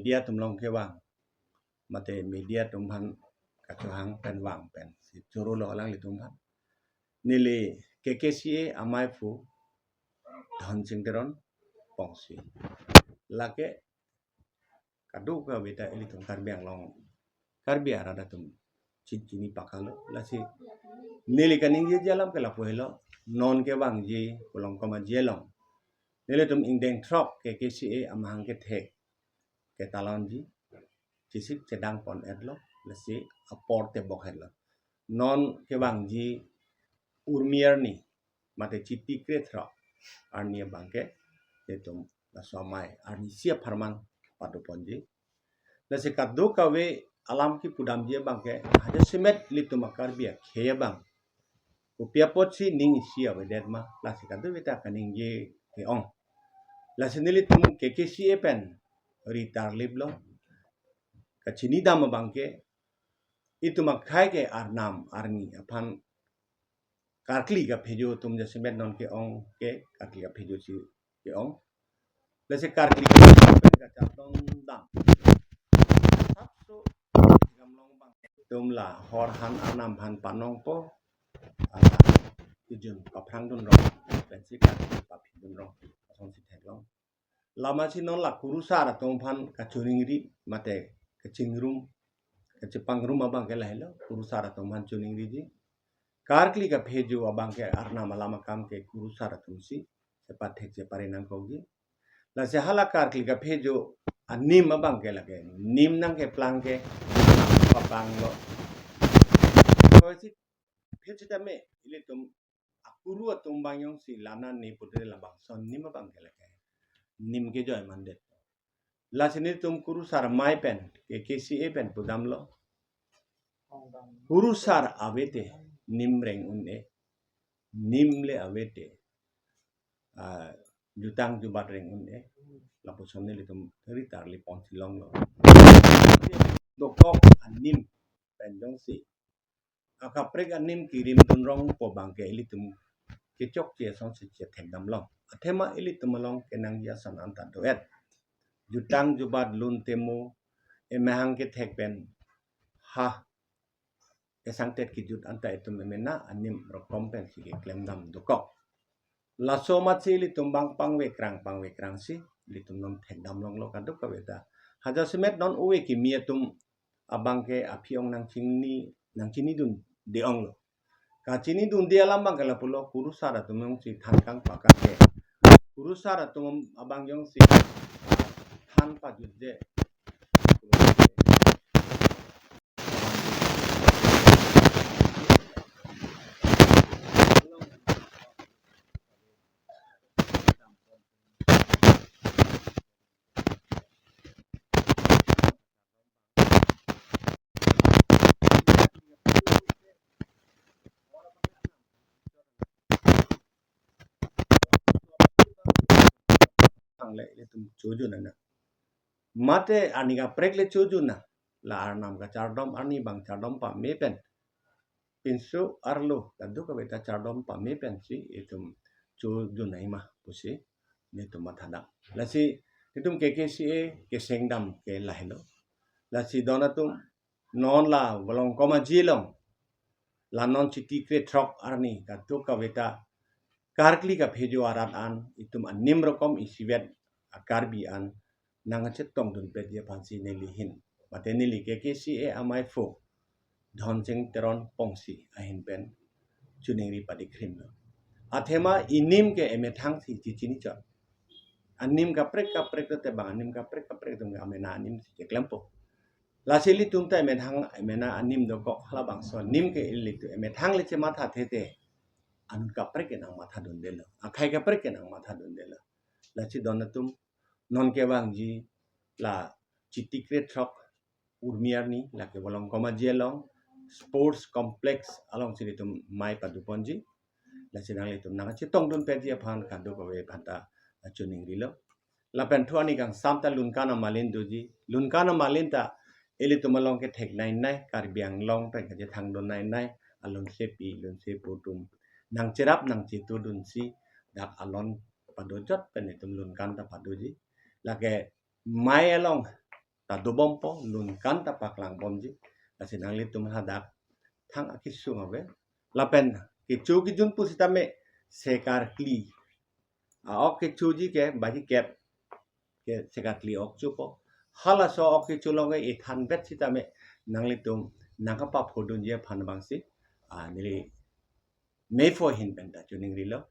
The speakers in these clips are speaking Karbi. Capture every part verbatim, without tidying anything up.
media atum along kevang, mate media atum aphan kachohang pen vang pensi choro lo alanglitum aphan. Neli K K C A amaiphu Dhonsing Teron Pongsi. Lake kadokave ta ilitum Karbi Anglong, Karbi arat atum chin chini pakalo. Lasi neli kaningjeji alam ke lapu helo, non kevangji Volongkom Aji along nelitum ingdeng throk K K C A amahang kethek ketalonji, chesik chedang pon-etlo, lasi apor tebok hetlo. Non kevangji Urmi arni, mate Chiti krethrok arni abangke, itum laso amei arni isi apharman padoponji. Lasi kadokave alam kipudamji abangke, hajasemet ilitum a-Karbi akhei abang, kopi apotsi ning isi avedet ma, lasi kadokave ta kaningje ke-ong. Lasi nelitum K K C A pen ri tarlip lo, kachinidam abangke, itum akhei ke arnam arni aphan karkli kaphejo atum jasemet non ke-ong ke, karkli kaphejo si ke-ong. Lasi karkli kaphejo pen kacharlong dam. Sapso gamlong abang itum la hor han arnam aphan panongpo, ala kejun paphrang dunrong, pensi karkli paphi dunrong, asonsi theklong. Lasi non la kurusar atum aphan kachoningri, mate kachingrum, kachepangrum abangke lahelo, kurusar atum aphan choningriji. Karkli kaphejo abangke arnam alam akam ke kurusar atumsi chepathek chepare nangkokji. Lasi hala karkli kaphejo anim abangke lake nim nangkeplang ke papanglo. Koisi phit sitame ilitum akuru atum abang jongsi lana ne pute labangso anim abangke lake nim kejoi mandet. Lasi nelitum kurusar amei pen, K K C A pen pudamlo. Kurusar avete nim reng un-e, nim le avete, ah, jutang jubat reng un-e, lapuson nelitum ri tarlip ponsi longlo. Dokok anim pen jongsi akaprek anim kirim dunrong pu abangke ilitum kechokche asonsi chethekdam long. Athema ilitum along kenangji ason anta do-et. Jutang jubat lun temo, emahang kethek pen ha esangtet kejut anta itum emena anim rokom pensi keklemdam dokok. Laso amatsi ilitum abang pangvekrang pangvekrangsi ilitum non thekdam longlo kadokave ta. Hajasemet non ove kimi atum abangke aphi-ong nangchini, nangchinidunde-onglo. Kachinidunde alam abangke lapulo, kurusar atum jongsi than kangpakak ke, kurusar atum abang jongsi than pajutje. Thangle ilitum chojun nang. Mate arni kaprek le chojun nang. La arnam kachardom arni abang chardom pame pen, pinso arlo kadokave ta chardom pame pensi itum chojun nangma pusi nelitum mathadam. Lasi itum K K C A kesengdam ke lahelo. Lasi don atum, non la Volongkom Aji along, la non Chiti krethrok arni kadokave ta karkli kaphejo arat an, itum anim rokom isivet a-Karbi an nangkachetong dunpetji aphansi neli ahin, mate neli K K C A amaiphu Dhonsing Teron Pongsi ahin pen choningri padikhrimlo. Athema inim ke emethang si chichini chot. Anim kaprek kaprek te bang anim kaprek kaprek atum ke amena anim si cheklempo. Lasi ilitum ta emethang emena anim dokok, halabangso anim ke ilitum emethang le chematha thete, anut kaprek ke nangmathadundelo, akhei kaprek ke nangmathadundelo. Lasi don atum, non kevangji la Chiti krethrok Urmi arni, lake Volongkom Aji along, sports complex alongsi ilitum mei padoponji. Lasi nanglitum nangchetongdunpetji aphan kadokave aphanta choningrilo. Lapen thu arni kangsam ta Lunkan Amalin doji. Lunkan Amalin ta ilitum along kethek nainai, Karbi Anglong pen kachethangdun nainai alunsepi lunsepo atum nangcherap nangchetudunsi dak alon padojot pen itum Lunkan ta padoji. Lake mei along ta dobompo, lun kan ta paklangbomji. Lasi nanglitum hadak thang akesung ave. Lapen kecho kejun pusitame sekarkli a-ok kechoji ke bagi kep ke sekarkli ok chopo. Halaso ok kecho along ke ithan bet sitame nanglitum nangkapaphodunji aphan abangsi, ah, neli mepho ahin pen ta choningrilo.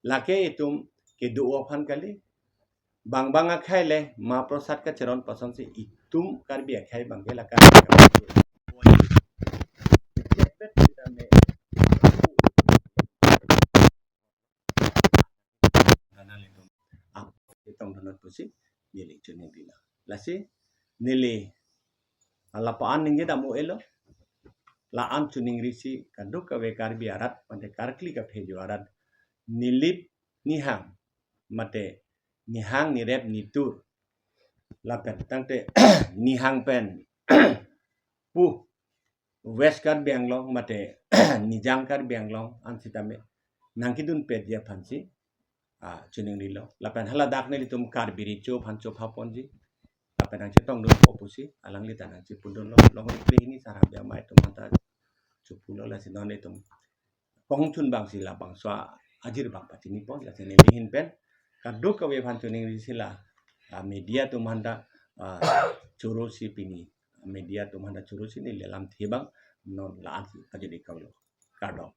Lake itum kedo aphan kali. Bang bang akhei le Mahaprasad kacheron pasonsi itum Karbi akhei abangke la Karbi akhei. Nanglitum, ah, itong donot pusi neli choningrilo. Lasi neli lapu-an ningje dam-o-elo. La-an choningrisi kadokave Karbi arat mate karkli kaphejo arat nilip nihang mate nihang nirep nitur lapen tangte nihang pen pu West Karbi Anglong mate nijang Karbi Anglong an sitame nangkedunpetji aphansi, ah, choningrilo. Lapen haladak nelitum Karbi Recho aphan chophaponji. Lapen nangchetongdunpo pusi alangli ta nangchepudunlo. Long reply hini sar Harbi amei atum anta chopulo, lasi non itum kongchun abangsi labangso ajir abang pachinipo, lasi neli ahin pen kadokave aphan choningrisi la, ah, media atum anta, ah, chorosi pini, media atum anta chorosi neli alamthe abang non la-an si pajut-ik-lo. Kardom.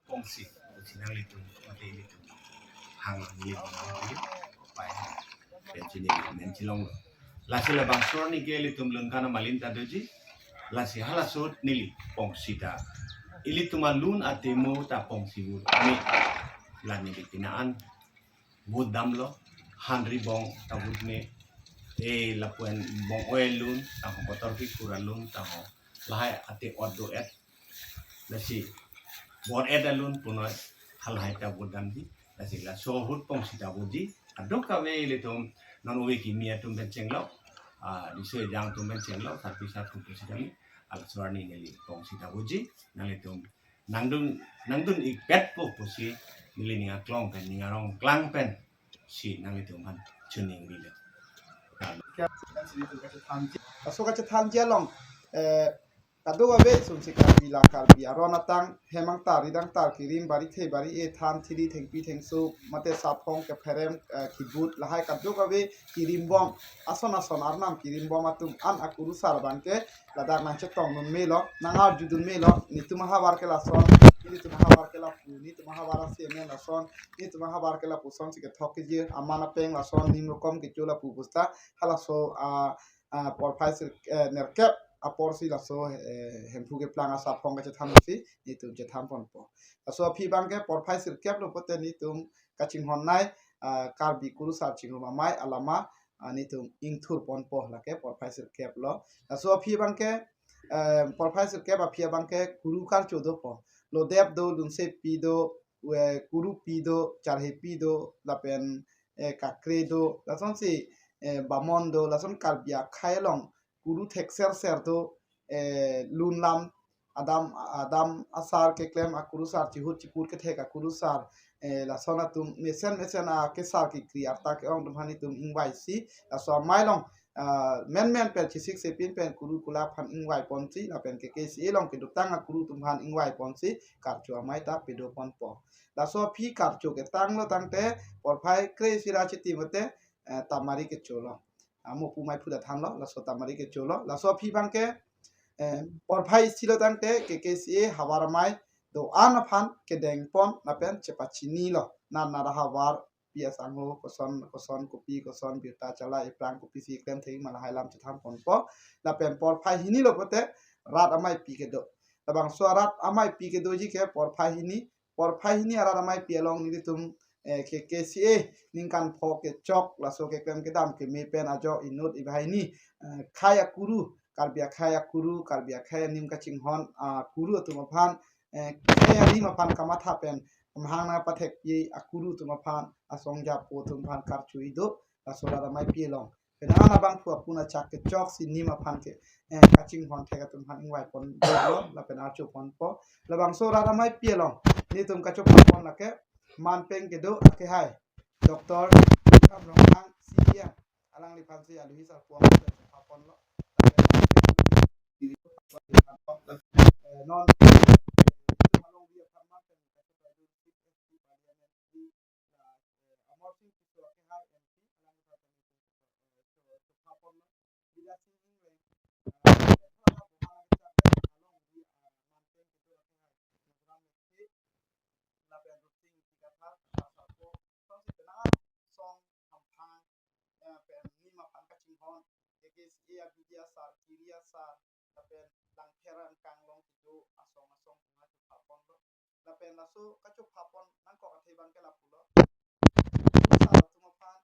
Pongsi, pongsi nanglitum, mate ilitum hang neli pai pensi neli men chilonglo. Lasi labangso arni ke ilitum lun kan amalin ta doji. Lasi halaso neli pongsi ta, ilitum alun atemo ta pongsi vote me. La neli pini an vote damlo, hanri bong ta vote me. E lapu-an bong-oi alun tangho, kotor kikur alun tangho, lahai ate ot do-et, lasi bor-et alun punoi halahai ta vote damji. Lasi laso ahut pongsi ta voteji. Kadokave ilitum non ove kimi atum pen chenglok, ah, riso ejang atum pen chenglok, sarpi sarpo pusitame, ah, laso arni neli pongsi ta voteji. Nanglitum nangdun, nangdun-ikpetpo pusi neli ning aklong pen, ning arong klang pensi nanglitum aphan choningrilo. Laso kachethanji along, eh, kadokave sumsi Karbi la Karbi aron atang, hem angtar, rit angtar, kirim bari, the bari, e than, thiri, thengpi, thengso, mate saphong, kepherem, eh, kibut, lahai kadokave kirimbom, ason ason arnam kirimbom atum an akurusar abangke ladak nangchetongdun melo, nangarjudun melo, netum ahavar ke lason, netum ahavar ke lapu, netum ahavar ase men lason, netum ahavar ke lapuson si kethok kejir, aman apeng lason, nim rokom kecho lapu pusta, halaso, ah, ah, porphai sir, eh, nerkep apor si laso, eh, Hemphu keplang asaphong kachethan si netum chethanponpo. Laso aphi abangke porphai sirkep lo pote netum kachinghon nei, ah, Karbi kurusar chingrum amei alama, ah, netum ingthurponpo, lake porphai sirkep lo. Laso aphi abangke, eh, porphai sirkep aphi abangke kuru karcho dopo. Lodep do, lunsepi do, eh, kurupi do, charhepi do, lapen, eh, kakre do, lasonsi, eh, bamon do, lason Karbi akhei along kuru thekserser do, eh, lun lam, adam, adam asar keklem akurusar, chihut chipur kethek akurusar, eh, lason atum mesen mesen akesar kekri arta ke-ong atum aphan netum ingvaisi, laso amei along, ah, menmen pen chesik sepin pen kuru kula aphan ingvaiponsi, lapen K K C A along kedotang akuru atum aphan ingvaiponsi karcho amei ta pedoponpo. Laso aphi karcho ketanglo tangte porphai kre-isi ra chiti mate, eh, tamari kecholo. Amo pu meiphu ta thanlo, laso tamari kecholo. Laso aphi abangke, eh, porphai isi lo tangte K K C A havar amei do-an aphan kedengpon lapen chepachinilo. Nana ra havar pi asangho, koson, koson, kopi, koson, birta, chala, ephrang, kopisi klem thek ma lahai alam chethanponpo. Lapen porphai hini lo pote rat ameipi kedo. Labangso rat ameipi kedoji ke porphai hini, porphai hini arat ameipi along nelitum, eh, K K C A ningkan pho kechok laso keklem kedam keme pen ajo inut ibahaini, eh, khei akuru, Karbi akhei akuru, Karbi akhei anim kachinghon akuru atum aphan, eh, khei anim aphan kamatha pen amahang nangpathekpi akuru atum aphan, asong japo atum aphan karcho ido, laso rat ameipi along. Penang an abangphu apun achak kechoksi nim aphan ke, eh, kachinghon thek atum aphan ingvaipon dolo, lapen archoponpo. Labangso rat ameipi along netum kachopapon lake manpeng kedo akehai Doctor Tuliram Ronghang, C E M, alangliphan si aluhi sarpo aphan chopha ponlo. Eh, non, eh, along dia tharman pen, eh, Amarsing Tisso akehai M P, alangliphan chopha ponlo. Bidya Sing Engleng, eh, along di, eh, Manpeng kedo akehai Nongram Mekthe, lapen Rupsing Ingti Kathar, Kasarpo, song si penang song hamphang, eh, pen nim aphan kachinghon, K K C A a-B D asar, Kiri asar, lapen Langpher Angkang along kedo asong asong pen chopha ponlo. Lapen laso kachopha pon nangkok athe abangke lapulo. Sar atum aphan,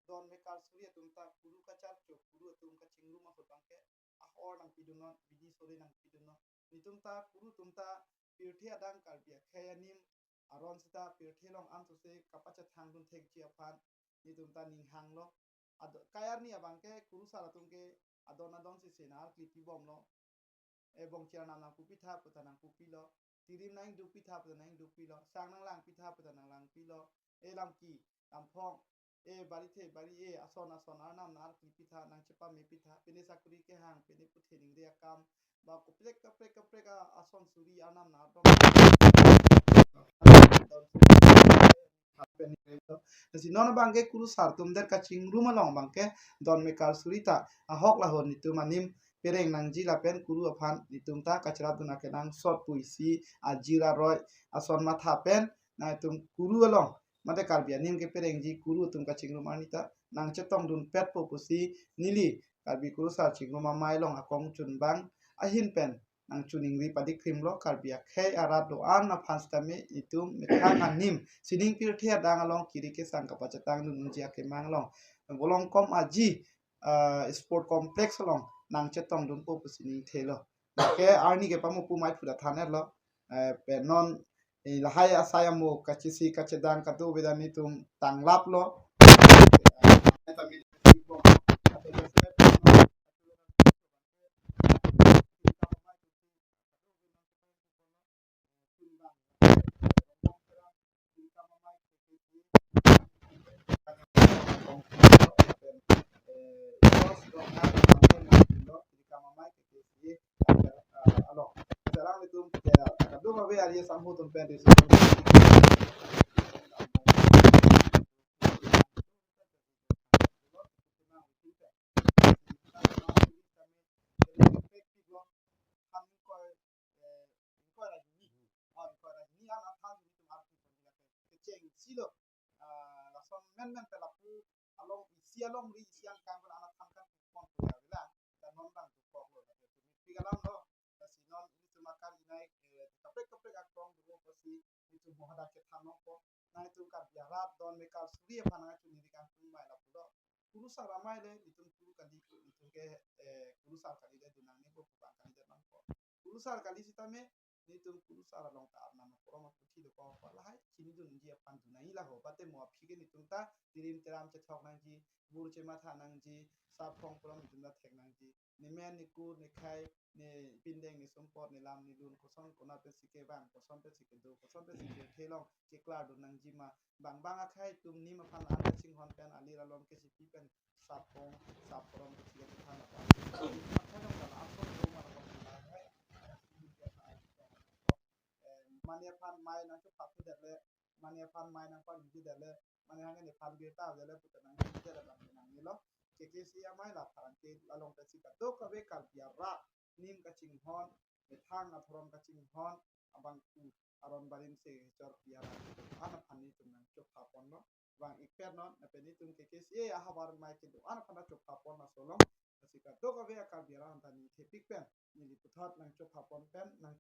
don mekar suri atum ta kuru kacharcho, kuru atum kachingrum ahut abangke ahor nangpidunnon, bidi suri nangpidunnon. Netum ta kuru atum ta pirthe adang Karbi akhei anim aron sita pirthe along ansose kapachethang dun thekji aphan netum ta ning hanglo. Ad-, kai arni abangke kurusar atum ke adon adon si senar klipi bomlo. E bongchir anam nangpupitha puta nangpupilo. Tirim nangdukpitha puta nangdukpilo. Sang nanglangpitha puta nanglangpilo. E lamki, lamphong, e barithe bari-e ason ason arnam nangklipitha, nangchepamepitha. Pine sakuri kehang, pine puthe ningri akam, ba kaprek kaprek kaprek a ason suri arnam nangdom. Lasi non abangke kurusar atum der kachingrum along abangke don mekar suri ta ahok lahon netum anim pereng nangji lapen kuru aphan netum ta kacharap dun akenangsot pusi ajir aroi ason matha pen nangtum kuru along mate Karbi anim keperengji kuru atum kachingrum arni ta nangchetong dunpetpo pusi neli Karbi Kurusar Chingrum Amei along akong chunbang ahin pen nangchiningri padikrimlo. Karbi akhei arat do-an aphan sitame itum methang anim sining pirthe adang along kiri kesang kapachetang dunji akemang along Bolongkom Aji, eh, Sport Complex along nangchetong dunpo pusi ningthelo. Ke arni ke pamu pu mai phuda than-etlo. Eh, pen non, eh, lahai asai amo kachisi kachedang kado beda netum tanglaplo. Along, sekarang itu ya, kadung abe ari samhu tumpen di situ. Ingkoi rajini, ah, ingkoi rajini an athang netum arti pon jila ke kecheng silo, ah, lason menmen pen lapu along isi alongri isi angkang pen an athang kan pon pon ya bila, dan non bang tu kok lo, tapi pik alam lo, lasi non netum akar inai, eh, kaprek kaprek akrong dulu pasi netum mohada kethan nongpo, nangtum Karbi arat don mekar suri aphan nangchiningri kangtung mai lapulo. Kurusar amei le, netum kuru kali, netum ke, eh, kurusar kali le, dunang ni bo pupang kali le bangko. Kurusar kali sitame, netum kurusar along ta arnam aporom aputhi dokok lahai chinidunji aphan dunang laho, pate mo aphi ke netum ta tirim teram chethok nangji, bur chematha nangji, sap phong porom netum ta thek nangji. Nemen, nekur, nekhai, nepindeng, nesumpot, nelam, nelun, koson konat pensi kevang, koson pensi kedo, koson pensi kethelong, keklar dun nangji ma, bang bang akhei atum nim aphan an kachinghon pen alir along kesipi pen sap phong, sap porom kesi kethan aphan. Akhei along kala ason do ma along kala akhei. Eh, mane aphan mei nangchepha phu det le, mane aphan mei nangpangji det le, mane hangke nephan birta det le, puta nangji det le bang nangnelo. K K C A amei la pharangke along pensi kadokave Karbi arat nim kachinghon, methang athorom kachinghon, abangphu aron barim se chor pi arat an aphan netum nangchopha ponlo. Bang ikper non, lapen netum K K C A ahavar amei kedo an aphan ta chopha pon laso along. Lasi kadokave a Karbi arat ta ningthepik pen neli puthot nangchopha pon pen nang